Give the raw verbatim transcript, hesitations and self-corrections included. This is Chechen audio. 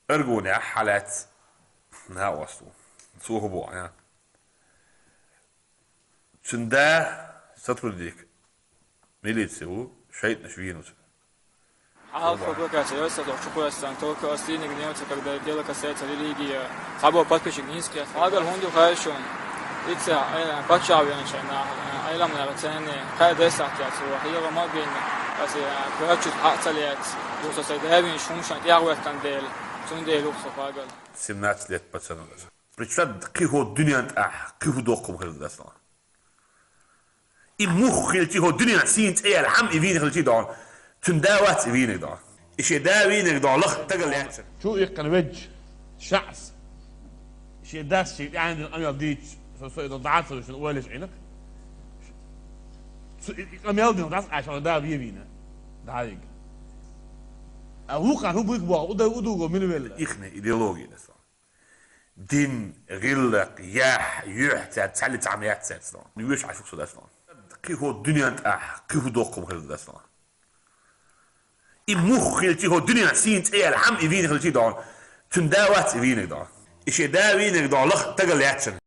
Аргунехь хьалаьцна накъост ву. Цо хӀун боху, а? Цуьнан да сотрудник милиции ву, шайтӀанаш вийна ву цуьнан. Хьалха публикация йоьссалла чукхоьссина, только ас дийцинарг немца, когда дело касается религии, цхьаболу подписчик низкий. Хьагар хӀунда ю хаьий шуна? Ица, э, паччахь веанчу нах, э, Ӏеламнаха царна кхаа десятка яц ву, хьева ма бина, аса, э, коьртачу хьа а ца лаьцна, ду со сайн да вийначу хӀуманаш тӀехӀоьттина дела, цундела ю-кх со хьагар. Семнадцать лет пацану. Представь, кхин хӀокху дуьнен тӀехь кхин хӀун доккха хӀума хир ду, Аслан. И муха хилча, хӀокху дуьненахь сийна цӀе яьлла хьама и вийна хилча а дохьуна, цуьнан да вац и вийнарг дохьуна. И шен да вийнарг дохьуна лаха стаг лаьцна. Чу иккхина ведда, шаьш. Шен дас шен тӀаьхьа дина къамел дийцча, со, со и дӀа ца луш, шуна ойла еш Ӏийна-кх. Цу и, и къамел дина дӀасакъаьстина да вен вийна. ДӀа а вигна. А вукхара хӀун буьйцу боху, удай удуго мила велла? Ихна идеология, Аслан. Дин, гӀиллакх, яхь, юьхь цаьрца цхьаьлла цхьаъ ма яц цаьрца, Аслан. Вуьйш Ӏаш ву-кх со, Аслан. Кхин хӀокху дуьнен тӀехь кхин хӀун доккха хӀума хир ду, Аслан. И муха хилча, хӀокху дуьненахь сийна цӀе яьлла хьама и вийна хилча а дохьуна, цуьнан да вац и вийнарг дохьуна. И шен да вийнарг дохьуна лаха стаг лаьцна.